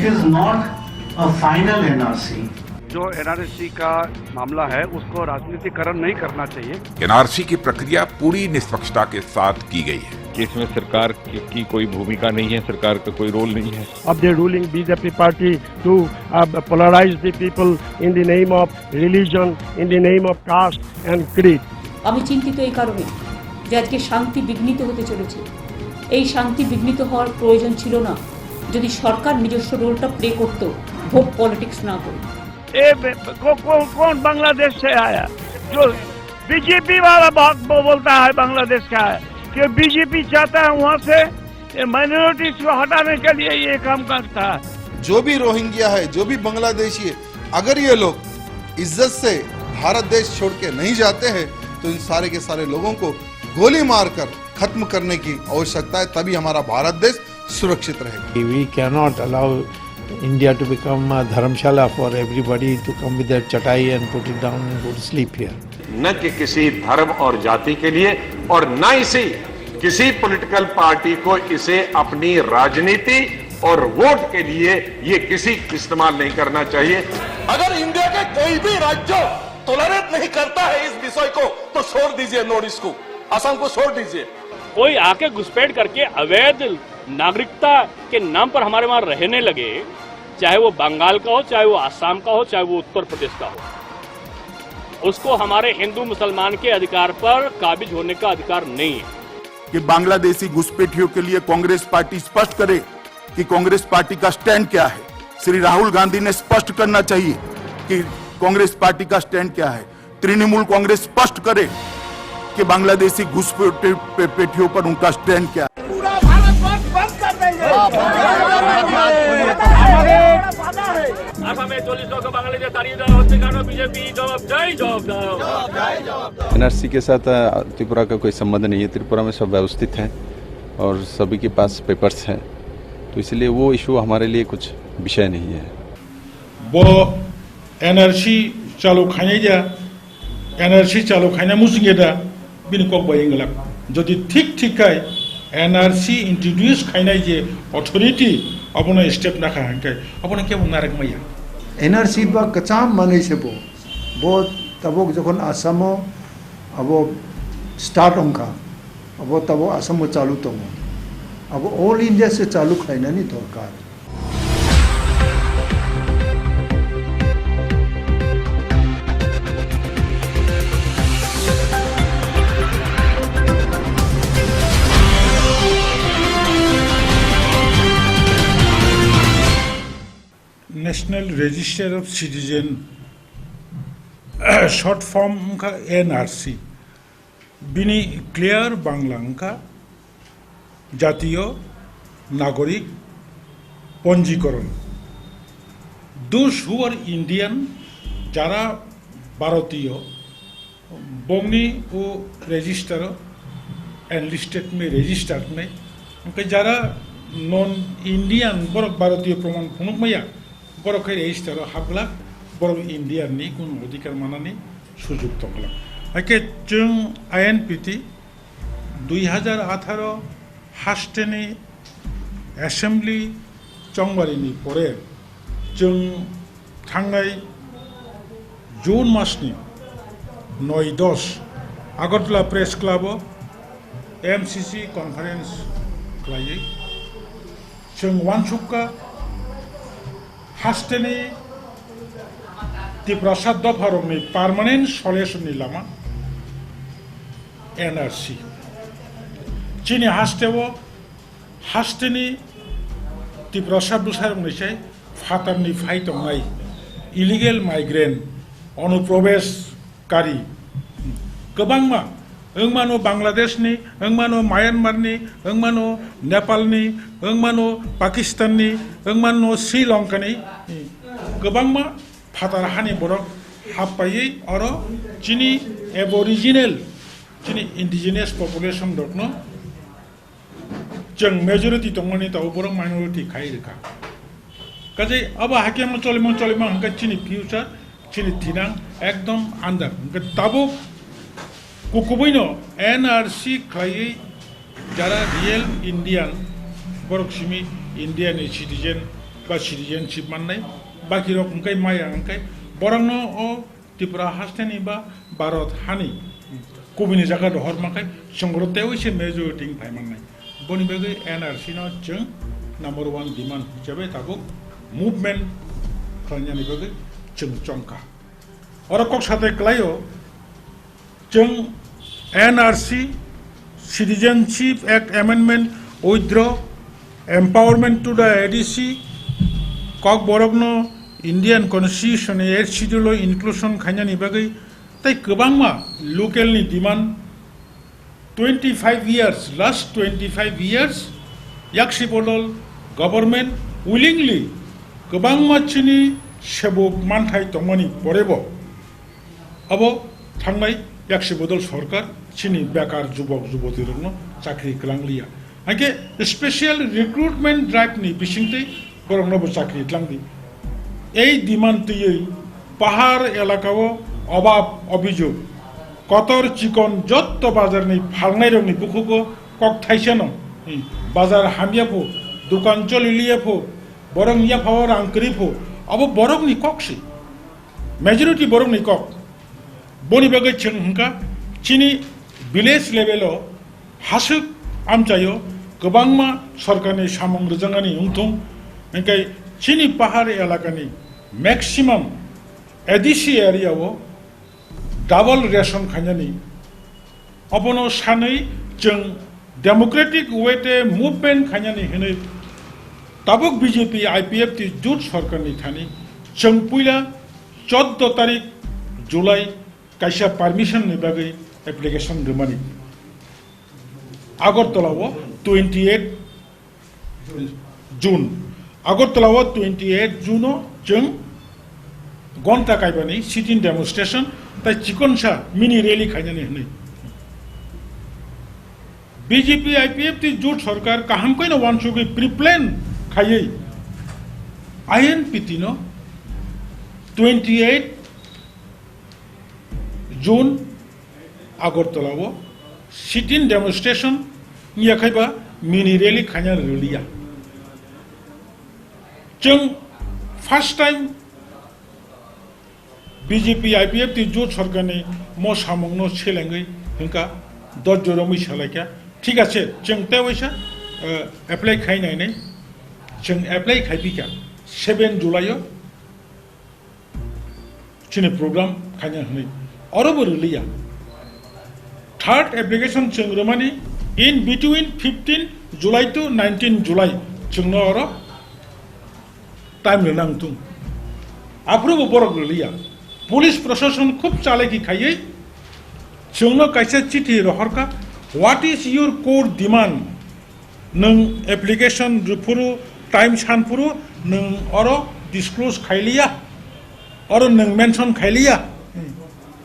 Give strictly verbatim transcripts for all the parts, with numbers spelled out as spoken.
Is not a final N R C. जो एनआरसी का मामला है, उसको राजनीतिकरण नहीं करना चाहिए। एनआरसी की प्रक्रिया पूरी निष्पक्षता के साथ की गई है। इसमें सरकार की, की कोई भूमिका नहीं है, सरकार का कोई रोल नहीं है। Of the ruling B J P party to, uh, polarize the people in the name of religion, in the name of caste and creed. আমি চিন্তিত এই কারণে যে আজকে শান্তি বিঘ্নিত হতে চলেছে। এই শান্তি বিঘ্নিত হওয়ার প্রয়োজন ছিল না যদি সরকার নিজস্ব রোলটা প্লে করত, ভোট পলিটিক্স না করে। ये ब-, को-, कौन, कौन बांग्लादेश से आया? जो बीजेपी वाला बात बो-, बोलता है बांग्लादेश का है, कि बीजेपी चाहता है वहां से ये माइनॉरिटीज को हटाने के लिए ये काम करता है। जो भी रोहिंग्या है, जो भी बांग्लादेशी है, अगर ये लोग इज्जत से भारत देश छोड़ के नहीं जाते हैं, तो इन सारे के सारे लोगों को गोली मारकर खत्म करने की आवश्यकता है, तभी हमारा भारत देश सुरक्षित रहेगा। We cannot allow India to become a dharamshala for everybody to come with their chatai and put it down and go to sleep here. न कि किसी धर्म और जाति के लिए और न इसी किसी पॉलिटिकल पार्टी को इसे अपनी राजनीति और वोट के लिए ये किसी इस्तेमाल नहीं करना चाहिए। अगर इंडिया के कोई भी राज्य टॉलरेट नहीं करता है इस विषय को, तो छोड़ दीजिए नॉर्थ ईस्ट को, असम को छोड़ दीजिए। कोई आके घुसपैठ करके अवैध नागरिकता के नाम पर हमारे वहाँ रहने लगे, चाहे वो बंगाल का हो, चाहे वो आसाम का हो, चाहे वो उत्तर प्रदेश का हो, उसको हमारे हिंदू मुसलमान के अधिकार पर काबिज होने का अधिकार नहीं है। कि बांग्लादेशी घुसपैठियों के लिए कांग्रेस पार्टी स्पष्ट करे कि कांग्रेस पार्टी का स्टैंड क्या है। श्री राहुल गांधी ने स्पष्ट करना चाहिए कि कांग्रेस पार्टी का स्टैंड क्या है। तृणमूल कांग्रेस स्पष्ट करे कि बांग्लादेशी घुसपैठियों पर उनका स्टैंड क्या है। पूरा भारतवर्ष बंद कर देंगे। আসামে চল্লিশ লক্ষ বাঙালিদের তাড়িয়ে দেওয়া হচ্ছে, কারণ বিজেপি জবাব চাই, জবাব দাও। एनआरसी के साथ, अ, त्रिपुरा का कोई संबंध नहीं है। त्रिपुरा में सब व्यवस्थित है और सभी के पास पेपर्स हैं, तो इसलिए वो इशू हमारे लिए कुछ विषय नहीं है। Bo एनआरसी चालू खाने जा, एनआरसी चालू खाने मुझे दा, bini kok bai wngwlak. Jodi thik thik khai NRC introduce khainai je authority abono step nakha hwnkhe abono kebo narwk maya. NRC ba kwcham manwi se bo. Bo tabuk jokhon Assam o abo start wngkha, abo tabuk Assam o chalu tongo. Abo all India se chalu khlainani dorkar. National Register of Citizen, short form wngkha N R C. Bini clear Bangla wngkha Jatiyo Nagorik Ponjikoron. Those who are Indian, jara Bharatiyo, bongni o register o enlisted ni registered ni. Hwnkhe jara non Indian, borok Bharatiyo proman phunuk maya, borok khe register o hapglak, borok Indian ni kunu odhikar manani sujug tongglak. Haikhe chwng I N P T dui hajar atharo hasteni assembly chongbarini pore chwng thangnai June masni noi dos Agartala Press Club o M C C conference khlaiwi chwng uansukha hasteni Tiprasa dopharokni permanent solution ni lama N R C. Chini hasteo hasteni Tiprasa bwsarokni sai phatarni phai tongnai illegal migrant, onuprobeshkari kwbangma, wngmano Bangladeshni, wngmano Myanmarni, wngmano Nepalni, wngmano Pakistanni, wngmano Sri Lankani, kwbangma phatar hani borok happaiwi oro chini aboriginal, chini indigenous population rokno chwng majority tongmani tabuk borok minority khai rwkha. Kaje abo hakhe mo cholimang cholimang hwnkhe chini future, chini thinang ekdom andar. Hwnkhe tabuk kukubuino N R C khlaiwi jara real Indian, borok simi India ni citizen, ba citizenship mannai, baki rok hwnkhe maya hwnkhe borokno o Tripura hasteni ba Bharat hani kubuni jaga rohor mankhe chwngro tewi se majority wng phai mannai. Boni bagwi N R C no chwng number one demand hisabe tabuk movement khlainani bagwi chwng chongkha. Oro kok sate kwlaio, chwng N R C, Citizenship Act Amendment, withdraw, empowerment to the A D C, Kokborokno Indian Constitution ni Eighth Schedule o inclusion khainani bagwi tei kwbangma local ni demand. Twenty-five years, last twenty-five years, Yaksi Bodol government willingly kwbangma chini sebuk manthai tongmani porebo abo thangnai Yaksi Bodol sorkar chini bekar jubok jubotirokno chakri kwlangliya. Haikhe special recruitment drive ni bisingtwi borokno bo chakri tlang di. Ei demand twiwi pahar elakao obab obijog, kotor chikon jotto bazarni phalnairokni bukhugo kok thaisano, hmm, bazar hamya pho, dukan choliliya pho, borokni yaphao rang kwrwi pho, abo borokni kok se. Majority borokni kok. Boni bagwi chwng hwnkha chini village level o haswk amchaio kwbangma sorkarni samung rwjaknani wngthung, hwnkhe chini pahar elakani maximum A D C area o double ration khainani. Obono sanwi chwng democratic way te movement khainani hinwi tabuk B J P I P F T jut sorkarni thani chwng puila choddo tarik July kaisa permission ni bagwi application rwmani. Agartala o twenty eight June. Agartala o twenty eight June o chwng gonta kaibani sit-in demonstration tai chikonsa mini rally khainani hinwi. B J P I P F T jut sorkar kaham koino wansugwi pre-plan khaiwi I N P T no twenty eight June Agartala o sit-in demonstration wngya khaiba mini rally khaina rwliya. Chwng first time B J P I P F T jut sorkarni mo samungno selengwi hwnkha dojjo romwi salaikha. Thik ache, chwng tei waisa, eh, apply khai nainai. Chwng apply khai phikha seven July o. Chini program khaina hwnwi oro bo rwliya. Third application chwng rwmani in between fifteen July to nineteen July chwngno oro time rwna wngthung. Aphuru bo borok rwliya. Police proshashan khub chalaki khaiwi chwngno kaisa chithi rohorkha, "What is your core demand?" Nwng application rwphuru, time sanphuru, nwng oro disclose khailiya, oro nwng mention khailiya.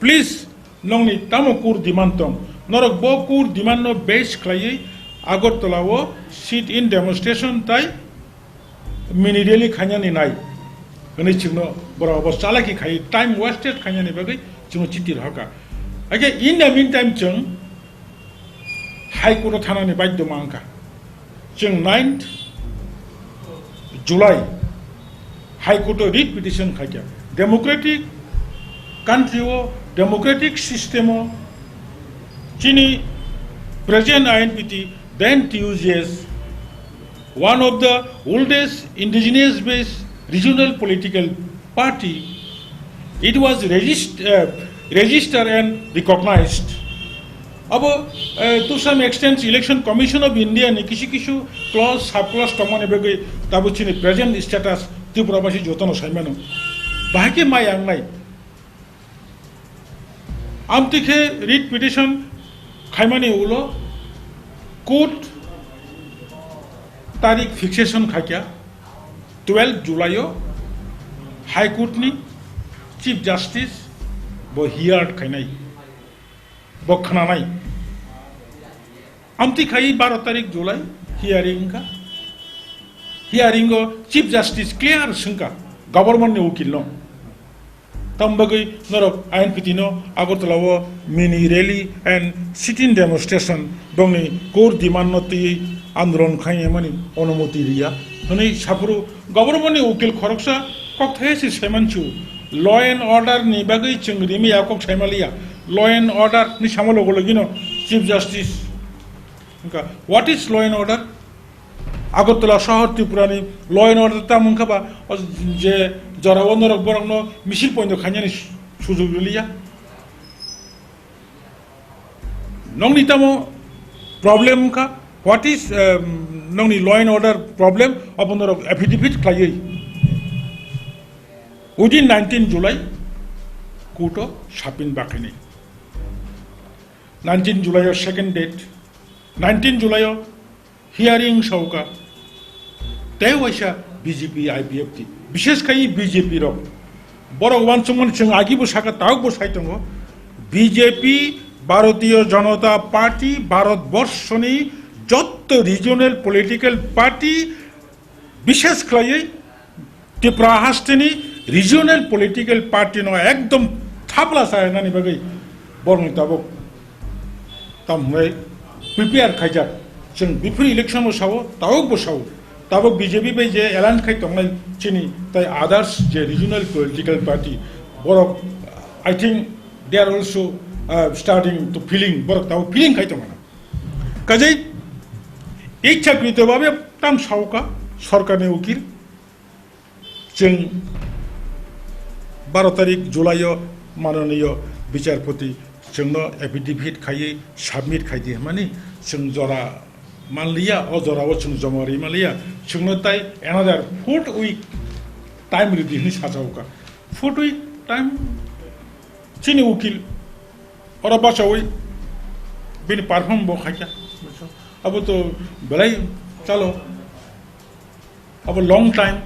Please, nongni tamo core demand tong? Norok bo core demand no base khlaiwi Agartala o sit-in demonstration tai mini rally khainani nai hwnwi chwngno borok bo chalaki khai time wasted khainani bagwi chwngno chithi rohorkha. Haikhe in the meantime chwng High Court o thanani baidhyo ma wngkha. Chwng ninth July High Court o writ petition khaikha. Democratic country o, democratic system o chini present I N P T, then T U J S, one of the oldest indigenous based regional political party, it was regist-, uh, registered and recognized. Abo, uh, to some extent, Election Commission of India ni kisu kisu clause, sub clause tongmani bagwi tabuk chini present status Tripura basi jotono saimano. Bahai khe mai ang nai. Amtwi khe writ petition khaimani ulo court tarik fixation khaikha twelve July o High Court ni Chief Justice bo heard khainai, bo khnanai. Amtwi khai baro tarik July hearing wngkha. Hearing o Chief Justice clear swngkha government ni ukil no. Tamo bagwi norok I N P T no Agartala o mini rally and sit-in demonstration bongni core demand no twiwi andolon khaimani onumoti riya hwnwi saphuru government ni ukil khoroksa kok thai se saimanchu. Law and order ni bagwi chwng rimi ya kok saimaliya. Law and order ni samo logo logino Chief Justice. Hwnkha, what is law and order? Agartala sohor Tripura ni law and order ta mungkha ba, o je jora o norok borok no misil poindo khainani su-, sujug riliya. Nongni tamo problem kha, what is, um, nongni law and order problem, obo norok affidavit khlaiwi within nineteen July court o submit bakhainai. Nineteen July o second date, nineteen July o hearing sauka. Tei waisa B J P I P F T, bishes khai B J P rok. Borok wansukmani chwng agibo saka, taukbo sai tongo. B J P, Bharatiya Janata Party, Bharat Borshoni jotto regional political party, bishes khlaiwi Tripura hasteni regional political party no ekdom thapla sayanani bagwi borokni tabuk tam hwnwi prepare khaijak. Chwng before election bo sao, tabuk bo sao. Tabuk B J P bai je alliance khai tongnai chini tai others je regional political party, borok, I think they are also, uh, starting to feeling, borok tabuk feeling khai tongmana. Kajai ichhakrito babe tam saoka sorkarni ukil. Chwng baro tarik July o manoniyo bicharpoti chwngno affidavit khaiwi submit khaidi hwnmani chwng jora manliya, o jora o chwng joma ri manliya, chwngno tai another four week time ridi hwnwi sachaoka. Four week time chini ukil oro bachawi bini perform bo khaikha. Abo to belai chalo. Abo long time,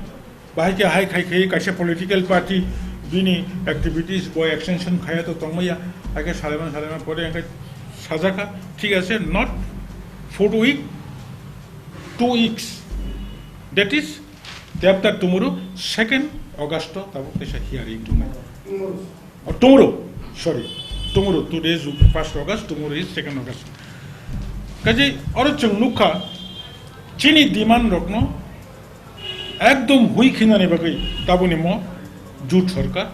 bahai khe hai khai khai kaisa political party bini activities bo extension khaya to tongmaya, hai khe salaiman salaiman pore hwnkhe sajaka, thik ase, not four week, two weeks, that is, after tomorrow, second August o tabuk kaisa hearing tongnai. Oh, tomorrow, sorry, tomorrow, today is first August, tomorrow is second August. Kaje oro chwng nukha, chini demand rokno ekdom hui khinani bagwi tabuni mo jut sarkar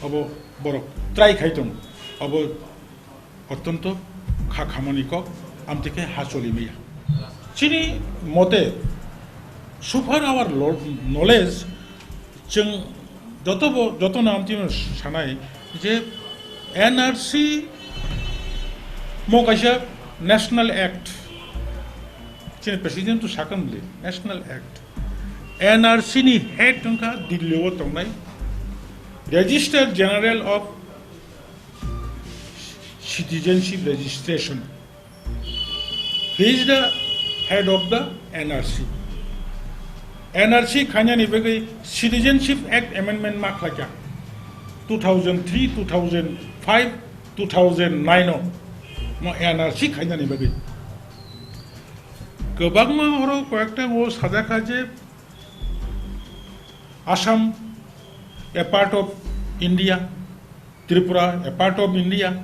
abo borok try khai tongo, abo ottonto kha khamani kok, amtwi khe ha choli maya. Chini mote, so far our lo-, knowledge, chwng joto bo, joto no amtwi no sanai je N R C mo kaisa National Act, chini President to sakha bwle National Act. N R C ni head wngkha Delhi o tongnai Registrar General of Citizenship Registration. He is the head of the N R C. N R C khainani bagwi Citizenship Act Amendment ma khlaikha. Two thousand three, two thousand five, two thousand nine o mo N R C khainani bagwi. Kwbangma oro koyekta o sajakha je Assam a part of India, Tripura a part of India.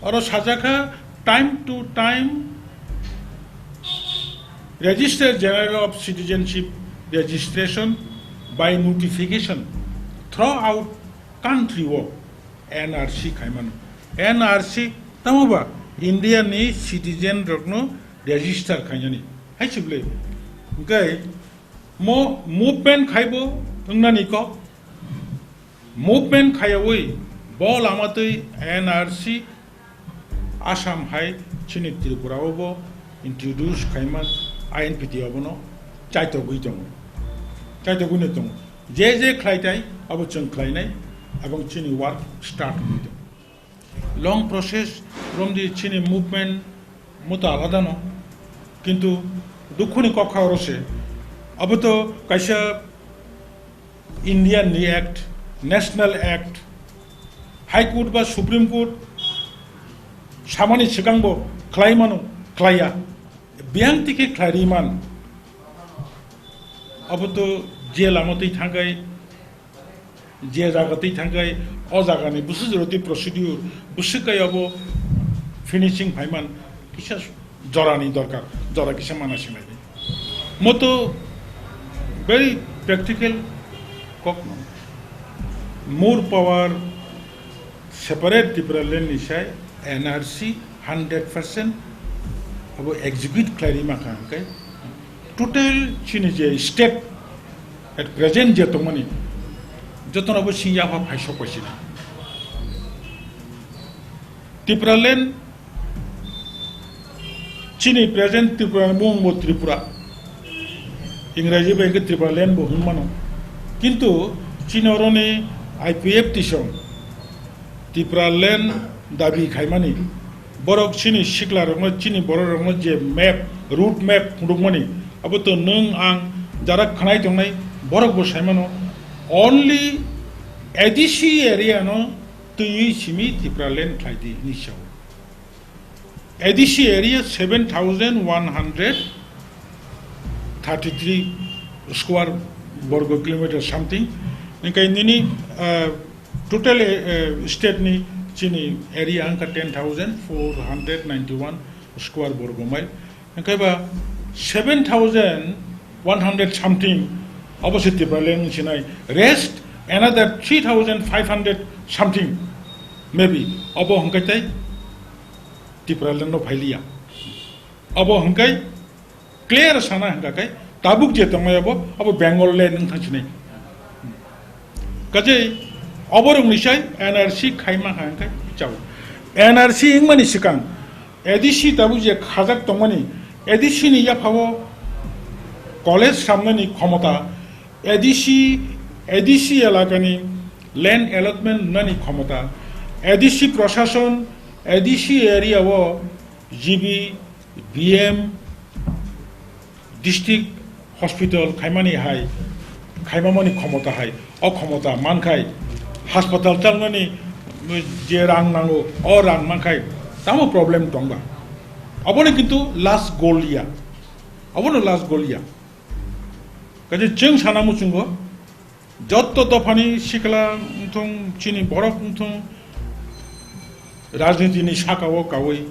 Oro sajakha time to time Registrar General of Citizenship Registration by notification throughout country o N R C khaimano. N R C tamo ba India ni citizen rokno register khainani. Hai chibwle. Hwnkhe mo movement khaibo wngnani kok. Movement khaiyawi bo lama twi N R C Assam hai chini Tripura o bo introduce khaiman I N P T obono chaitogwi tongo. Chaitogwino tongo. Je je khlaitai abo chwng khlainai, abong chini work start wngwi tongo. Long process romdi chini movement muta alada no, kintu dukhuni kokha oro se abo to kaisa Indian ni act, national act, High Court ba Supreme Court samani swkang bo khlai mano, khlaiya, biyang tike khlai ri man, abo to je lama twi thangkai, je jaga twi thangkai, o jaga ni bwswk jora twi procedure, bwswk kai abo finishing phaiman, kisa Jorani dorkar, jora kisa mana sinai. Moto very practical kok no. More power, separate Tipraland ni sai N R C hundred percent abo execute khlai rima kha hwnkhe total chini je state at present je tongmani jotono bo sing yapha phai sok bai sini. Tipraland Chini present Tripura ni mung bo Tripura. Ingraji bai hwnkhe Tripura land bo hwnmano. Kintu chini oroni I P F T song Tripura land dabi khaimani. Borok chini sikla rokno, chini borok rokno je map, route map phunukmani, abo to nwng ang jara khwnai tongnai borok bo saimano. Only A D C area no twiwi simi Tripura land khlai di hwnwi sao. A D C area seven thousand one hundred thirty-three square borgo kilometer something. Hingkai nini, uh, total, uh, state ni chini area hingka ten thousand four hundred ninety-one square borgo mile. Hingkai ba seven thousand one hundred something obo se Tipraland sinai. Rest another three thousand five hundred something maybe obo hingkai tai Tipraland no phailiya. Abo hingkai clear sana hingka kai tabuk je tongmai abo, abo Bengal land wng thang sinai. Kaje oborok ni sai N R C khaima hingkai chao. N R C wngmani sikang A D C tabuk je khajak tongmani A D C ni yaphao college samnani khomota, A D C, A D C elakani land allotment nani khomota, A D C proshashon, A D C area o G B, B M, district hospital khaimani hai, khaimamani khomota hai, o khomota mankhai, hospital chalnani je rang nango, o rang mankhai, tamo problem tongba. Aboni kintu last goal ya, abono last goal ya. Kaje chwng sana muchungo, jotto dophani sikla wngthung, chini borok wngthung, rajniti ni saka o kawi,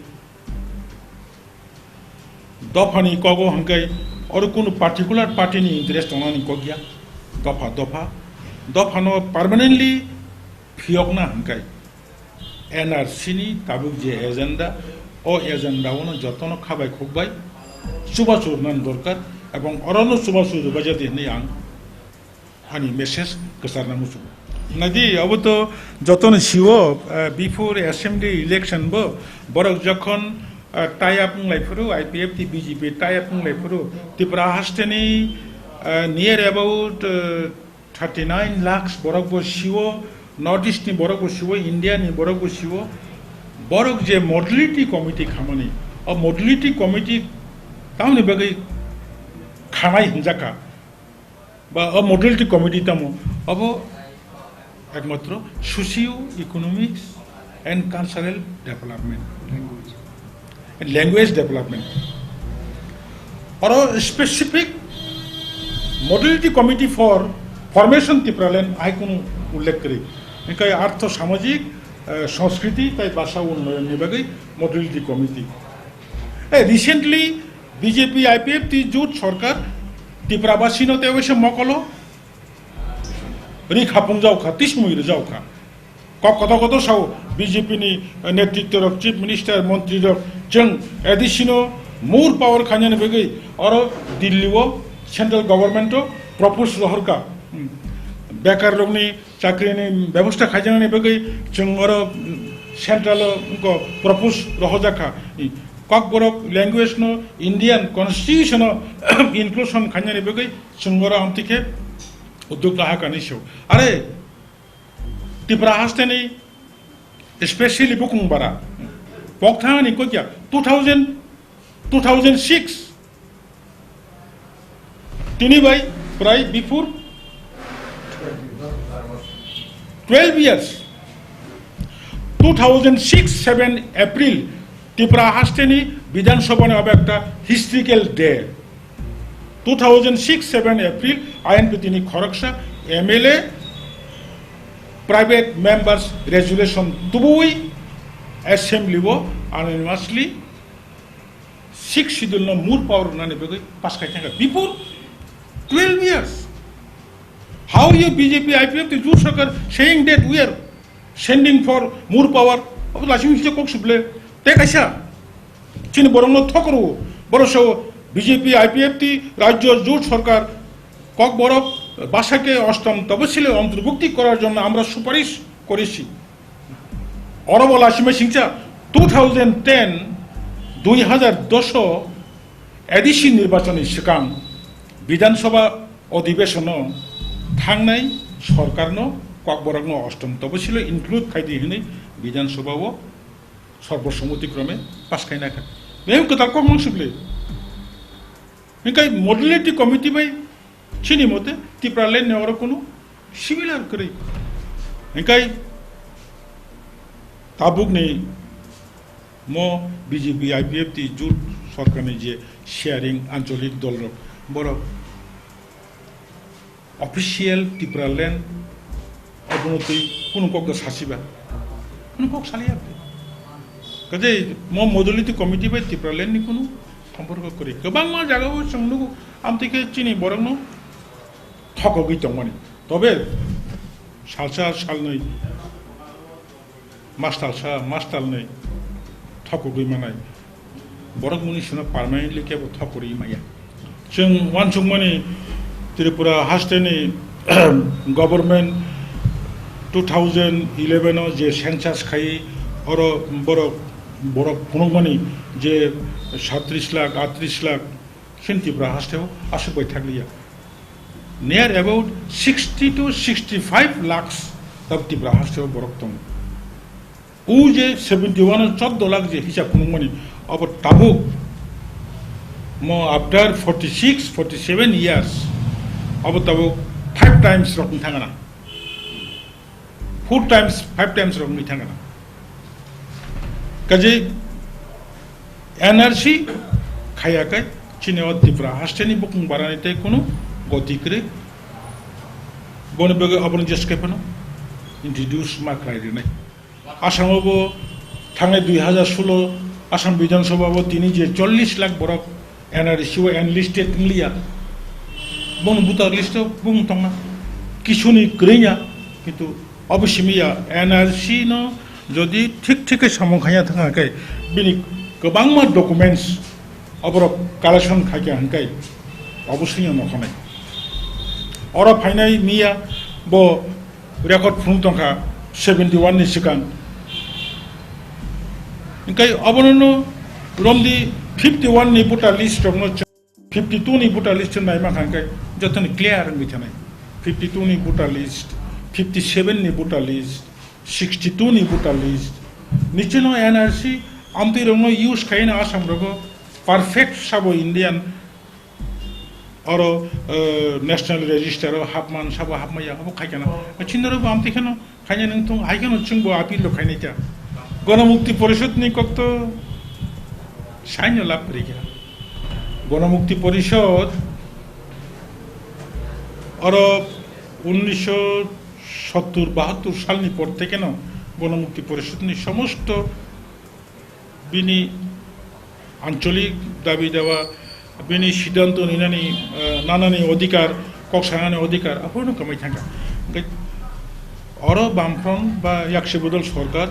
dophani kogo hingkai oro kunu particular party ni interest tongnani kok ya, dopha dopha, dophano permanently phiyokna hingkai N R C ni tabuk je agenda, o agenda ono jotono khabai khukbai chubachu rwnani dorkar, ebong orono chubachu rwbaijadi hinwi ang ani message kwcharna muchungo. Naidi, abo to jotono sio, eh, before assembly election bo borok jokhon, eh, tie up wnglai phuru, I P F T B J P tie up wnglai phuru, Tripura hasteni, eh, near about, eh, thirty nine lakhs borok bo sio, North East ni borok bo sio, India ni borok bo sio, borok je modality committee khamani, o modality committee tamoni bagwi khanai hinjakha. Ba o modality committee tamo, abo ekmatro socio economics and cultural development, language, and language development. Oro specific modality committee for formation Tipraland ai kunu ullekh kwrwi. Hingkai artho samajik, eh, sanskriti tai basa unnoyon ni bagwi modality committee. Eh, recently B J P I P F T jut sorkar Tripura basino tei waisa mokolo ri khapung jaokha, tismui rwjaokha. Kok kotor kotor sao B J P ni, eh, netritwo rok, chief minister, montri rok, chwng A D C no more power khainani bagwi oro Delhi o central government o propose rohorkha. Hmm. Bekar rokni chakrini bebosta khaijaknani bagwi chwng oro, hmm, central o wngkha propose rohorjakha. Hmm. Kokborok language no Indian constitution o inclusion khainani bagwi chwng oro amtwikhe uddog laha kani sio. Are Tripura hasteni, especially bukung bara, pokthani kokya two thousand, two thousand six, tini bai prai before twelve years, two thousand six seven April, Tripura hasteni Bidhan Sabha ni obo ekta historical day. Two thousand six seven April I N P T ni khoroksa M L A private members resolution tubui assembly o unanimously Sixth Schedule no more power rwnani bagwi pass khai thangkha before twelve years. How you B J P I P F T Jot Sarkar saying that we are sending for more power? Abo lasing sijak kok suble. Te kaisa chini borokno thokro, borok sao B J P I P F T Rajya Jot Sarkar Kokborok bwsake অষ্টম তফসিলে অন্তর্ভুক্তি করার জন্য আমরা সুপারিশ করেছি. Oro bo lasima singcha two thousand ten, dui hazar dos o A D C nirbachon ni swkang Bidhan Sabha odhibeshon o thangnai sorkar no Kokborok no অষ্টম তফসিল o include khai di hinwi Bidhan Sabha o সর্বসম্মতিক্রমে pass khai nakha. Bem kwtal kok mang sibli. Hinkhe modality committee bai chini mote Tipraland ni oro kunu similar kwrwi. Hinkhe tabuk ni mo B J P I P F T Jot Sarkar ni je sharing ancholik dol rok, borok official Tipraland abono twi kunu kok da sasiba, kunu kok saliya. Kaje mo modality committee bai Tipraland ni kunu সম্পর্ক kwrwi. Kwbangma jagao chwng nugo, amtwi khe chini borokno thokogwi tongmani. Tobe salsa salnwi, mastalsa mastalnwi thokogwi manai. Borok muni sino permanently kebo thokori maya. Chwng uansukmani Tripura hasteni government two thousand eleven o je census khai, oro borok, borok phunukmani je satris lakh, atris lakh, khin Tripura hasteo aswk bai thakliya. Near about sixty to sixty-five lakhs tab Tripura hasteo borok tongo. O je seventy one o choddo lakh je hisab phunukmani, abo tabuk mo after forty six, forty seven years, abo tabuk five times rok wng thangana. Four times, five times rok wngwi thangana. Kaje N R C khaya kai chini o Tripura hasteni bukung barani tei kunu goti kwrwi. Boni bagwi obono jeske phano introduce ma khlai rinai. Assam o bo thangnai dui hazar solo Assam Bidhan Sabha bo tini je chollish lakh borok N R C o enlisted wnglia. Bong voter list o bong tongna. Kisuni kwrwngya, kintu obo simi ya N R C no jodi thik thik khe samung khanya thang khe bini kwbangma documents oborok collection khaikha hwnkhe obo sini no khonai. Oro phainai miya bo record phunuk tongkha seventy one ni swkang. Hingkai obono no romdi fifty one ni voter list rokno cha-, fifty two ni voter list naima kha hingkai jotoni clear wngwi thanai. Fifty two ni voter list, fifty seven ni voter list, sixty two ni voter list. Nichino N R C amtwi rokno use khaina Assam rogo perfect sabo Indian Oro, eh, national register o hapman sabo hapmaya abo khaikana. Chindoro bo amtwi kheno khaina nung thung hai kheno chwng bo appeal lo khainai kha. Ganamukti Porishod ni kok to saino lab kri kha. Ganamukti Porishod oro unnisho sottur bahattur salni por thekeno Ganamukti Porishod ni somosto bini ancholik dabi dawa, bini siddhanto ninani, eh, nanani odhikar, kok sanani odhikar, aphuru no kwmai thangkha. Hingkhe oro Bamfront ba Yakse Bodol Sorkar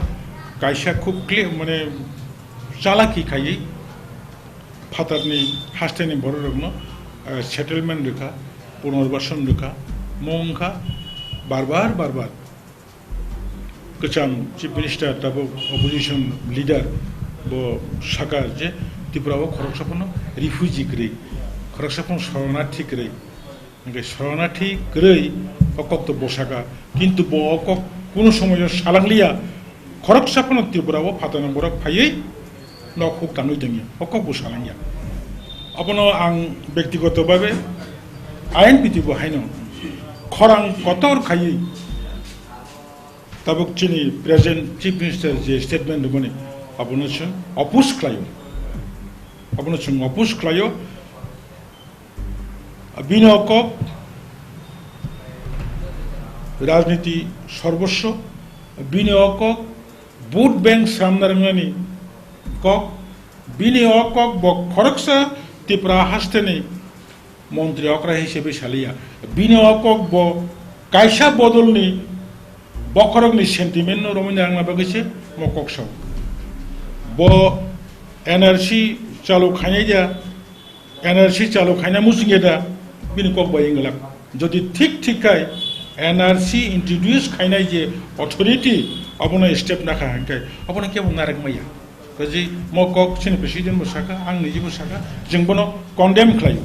kaisa khub clear, mane chalaki khaiwi phatarni hasteni bororokno, eh, settlement rwkha, punarbasan rwkha, mo wngkha barbar, barbar. Kwcham Chief Minister tabuk opposition leader bo saka je Tripura o khoroksa phano refugee kwrwi, khoroksa phano shoronarthi kwrwi. Hingke shoronarthi kwrwi o kok to bo saka, kintu bo o kok kuno somoyo salangliya, khoroksa phano Tripura o phatano borok phaiwi nok huk tangwi tongya, o kok bo salangya. Abono ang bektigoto babe I N P T bo haino khorang kotor khaiwi Tabuk chini present Chief Minister je statement rwmani, abono chwng oppose khlaio, abono chwng oppose khlaio. Bini o kok rajniti sorboswo, bini o kok vote bank swnamna rwngnani kok, Bini o kok bo khoroksa Tripura hasteni montri okra hisabe saliya. Bini o kok bo kaisa bodolni bokhorokni sentiment no romwi nangna bagwi se mo kok sao. Bo N R C chalu khainai da, N R C chalu khaina muchungya da, bini kok bai wngwlak. Jodi thik thik khai N R C introduce khainai je authority, abono step nakha hwnkhe, abono kebo narwk maya. Kaji mo kok chini president bo saka, ang niji bo saka, jeng bono condemn khlaio.